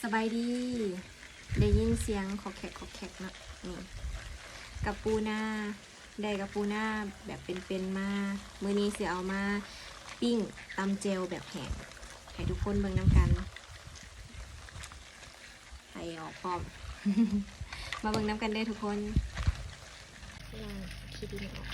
ສະບາຍດີ ໄດ້ຍິນສຽງຂອກແຂກຂອກແຂກເນາະ. ນີ້ ກະປູນາ ໄດ້ກະປູນາແບບເປັນໆມາ. ມື້ນີ້ຊິເອົາມາປີ້ງຕຳແຈ່ວແບບແຫ້ງ ໃຫ້ທຸກຄົນເບິ່ງນຳກັນ. ໄຟອອກພ້ອມ. ມາເບິ່ງນຳກັນເດີ້ທຸກຄົນ. ລ້າງຂີ້ດິນອອກ.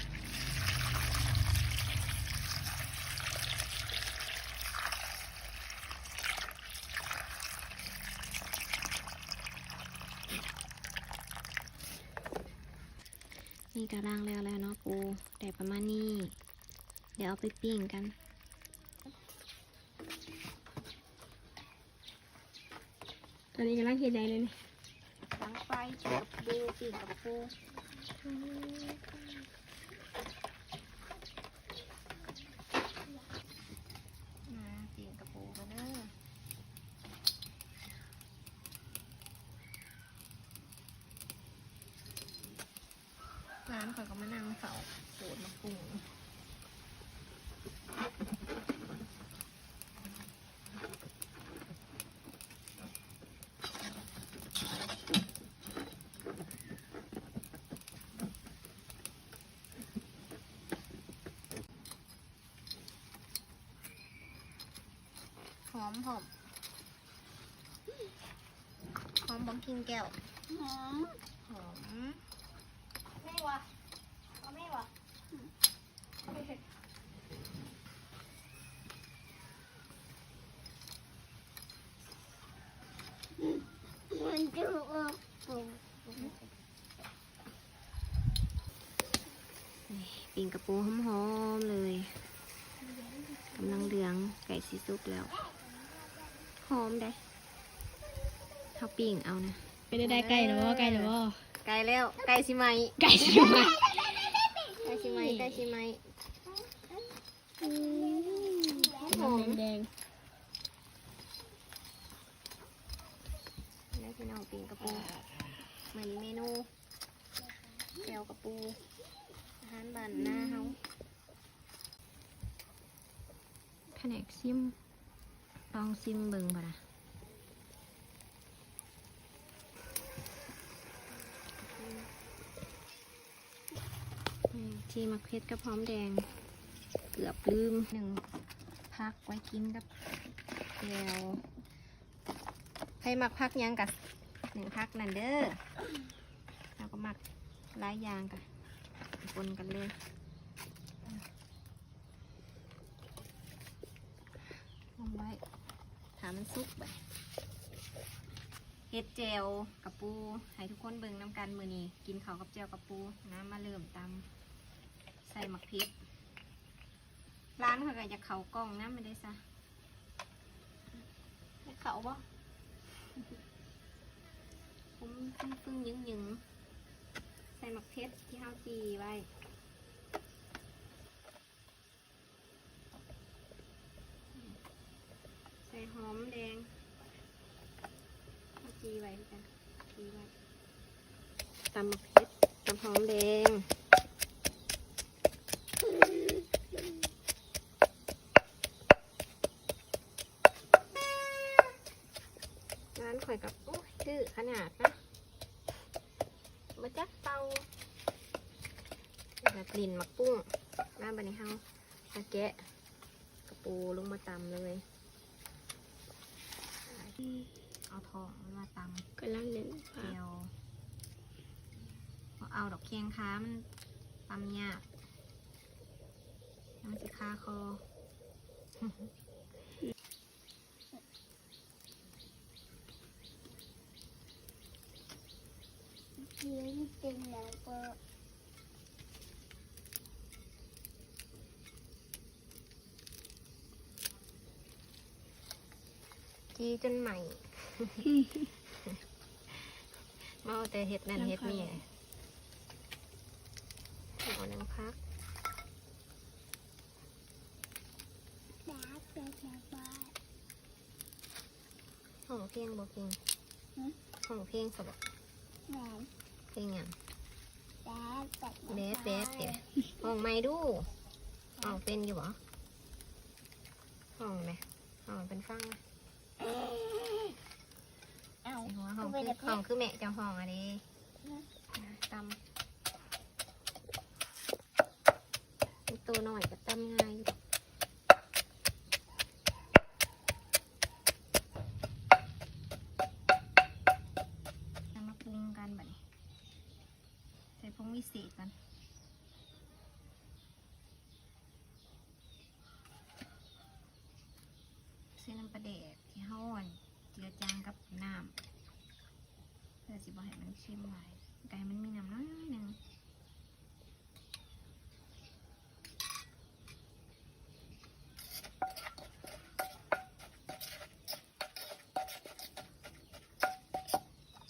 ນີ້ກະລ້າງແລ້ວແລ້ວເນາະປູ ໄດ້ປະມານນີ້. ດຽວເອົາໄປປີ້ງກັນ. ຕອນນີ້ກຳລັງເຮັດຫຍັງເດນີ້? ຕັ້ງໄຟ ປີ້ງກະປູ ປີ້ງກະປູ. ມາປີ້ງກະປູກັນເດີ້. ຫຼານຂ້ອຍກໍມານັ່ງເຝົ້າໂຂດໝາກຫຸ່ງ. ຫອມພ້ອມ. ຫອມບໍ່ກິ່ງແກ້ວ? ຫອມ ຫອມ. ແມ່ວະ ເອົາແມ່ວະ. ມັນຈະອອກ ນີ້ ປີ້ງກະປູຫອມໆເລີຍ ກຳລັງເຫຼືອງ ໃກ້ຊິສຸກແລ້ວ. ຫອມເດ້ ເຮົາປີ້ງເອົານະ. ເປັນໃດ ໃກ້ແລ້ວບໍ່? ໃກ້ແລ້ວບໍ່? ໃກ້ແລ້ວ ໃກ້ຊິໄໝ້ ໃກ້ຊິໄໝ້ ໃກ້ຊິໄໝ້ ໃກ້ຊິໄໝ້. ອືມ ຫອມແດງໆ ແລ້ວພີ່ນ້ອງ ປີ້ງກະປູ. ມື້ນີ້ເມນູແຈ່ວກະປູ ອາຫານບ້ານນາເຮົາ. ພະແນກຊິມ ລອງຊິມເບິ່ງບໍ່ລະ. ຈີ່ໝາກເຜັດກັບຫອມແດງ ເກືອບລືມ. ໜຶ້ງຜັກໄວ້ກິນກັບແຈ່ວ. ໃຜມັກຜັກຫຍັງກະໜຶ້ງຜັກນັ້ນເດີ້. ເຮົາກໍມັກຫຼາຍຢ່າງ ກະປົນກັນເລີຍ. ລົງໄວ້ ຖ້າມັນສຸກບາດ ເຮັດແຈ່ວກະປູໃຫ້ທຸກຄົນເບິ່ງນຳກັນ. ມື້ນີ້ກິນເຂົ້າກັບແຈ່ວກະປູ. ມາ ມາເລີ່ມຕຳ ໃສ່ໝາກເຜັດ. ຫຼານຂ້ອຍກໍຢາກເຂົ້າກ້ອງນຳແມ່ນເດ້ຊະ. ຢາກເຂົ້າບໍ່? ຜົມຟຶ້ງໆ ຫຍຶງໆ. ໃສ່ໝາກເຜັດທີ່ເຮົາຈີ່ໄວ້. ໃສ່ຫອມແດງ ເຮົາຈີ່ໄວ້ຄືກັນ ຈີ່ໄວ້. ຕຳໝາກເຜັດກັບຫອມແດງ. ຫຼານຂ້ອຍກໍ ໂອ້ຍ ດື້ຂະໜາດນະ ບໍ່ຈັກເປົ່າ. ແລ້ວກະຫຼິ້ນໝາກປຸ້ງ. ມາ ບາດນີ້ເຮົາມາແກະກະປູລົງມາຕຳເລີຍ. ເອົາທ້ອງມັນມາຕຳ ກຳລັງເຫຼັ້ນແຈ່ວ. ບໍ່ເອົາດອກແຂ້ງຂາ ມັນຕຳຍາກ ມັນຊິຄາຄໍ. ກິນເປັນແລ້ວກໍ ຈີ່ຈົນໄໝ້. ເມົາແຕ່ເຮັດນັ້ນເຮັດນີ້. ເອົາໜຶ້ງຜັກ. ຮ້ອງເພງບໍ່ເກັ່ງ? ຫຶ? ຮ້ອງເພງຊະບໍ່? ແມ່ນ. ເພງຫຍັງ? ແບດແບດ ແບດແບດເດ. ຮ້ອງໃໝ່ດູ. ຮ້ອງເປັນຢູ່ບໍ່? ຮ້ອງແມະ. ຮ້ອງໃຫ້ເພິ່ນຟັງ. ເບິ່ງ ຂອງຄືແມ່ເຈົ້າຫ້ອງອັນນີ້ ຕຳ ໂຕນ້ອຍກໍຕຳງ່າຍຢູ່ດອກ. ເອົາມາປຸງກັນບັດນີ້ ໃສ່ຜົງວິເສດກ່ອນ ໃສ່ນ້ຳປາແດກທີ່ເຮົາອັນເຈືອຈາງກັບນ້ຳ ເພື່ອຊິບໍ່ໃຫ້ມັນເຄັມຫຼາຍ ກໍໃຫ້ມັນມີນ້ຳໜ້ອຍໜຶ່ງ.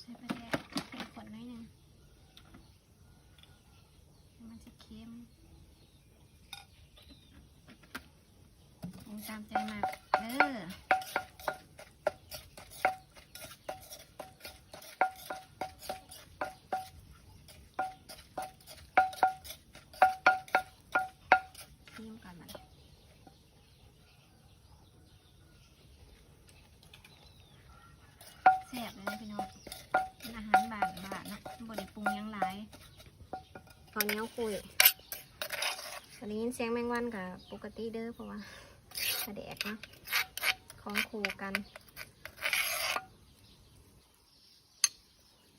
ໃສ່ປາແດກເຂັ້ມຂຸ້ນໜ້ອຍໜຶ່ງ ມັນຊິເຄັມ ປຸງຕາມໃຈມັກເດີ. ຊີມກ່ອນບັດນີ້ ແຊບເລີຍພີ່ນ້ອງ ເປັນອາຫານບ້ານໆເນາະ ບໍ່ໄດ້ປຸງຫຍັງຫຼາຍ ເຂົ້າໜຽວຂຸ້ຍ. ກໍໄດ້ຍິນສຽງແມງວັນກໍປົກກະຕິເດີ ເພາະວ່າປາແດກເນາະ ຂອງຄູ່ກັນ.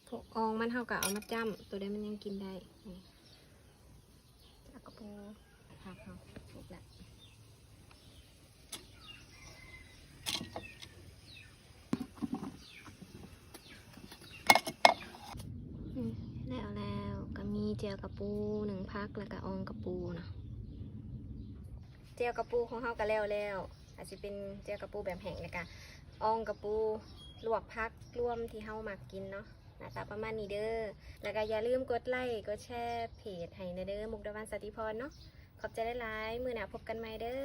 ພວກອ່ອງມັນເຮົາກໍເອົາມາຈ້ຳ ໂຕໃດມັນຍັງກິນໄດ້ ນີ້ ແລ້ວກໍປູຜັກເຮົາສຸກແລ້ວ. ອືມ ແລ້ວ ແລ້ວກໍມີແຈ່ວກະປູ ໜຶ້ງຜັກ ແລ້ວກໍອ່ອງກະປູເນາະ. ແຈ່ວກະປູຂອງເຮົາກໍແລ້ວແລ້ວ ອາດຊິເປັນແຈ່ວກະປູແບບແຫ້ງ ແລ້ວກໍອ່ອງກະປູ ລວກຜັກລວມທີ່ເຮົາມັກກິນເນາະ ໜ້າຕາປະມານນີ້ເດີ. ແລ້ວກໍຢ່າລືມກົດໄລກົດແຊເພຈໃຫ້ແດ່ເດີ ມຸກດາວັນ ສາຕິພອນເນາະ. ຂອບໃຈຫຼາຍໆ ມື້ໜ້າພົບກັນໃໝ່ເດີ.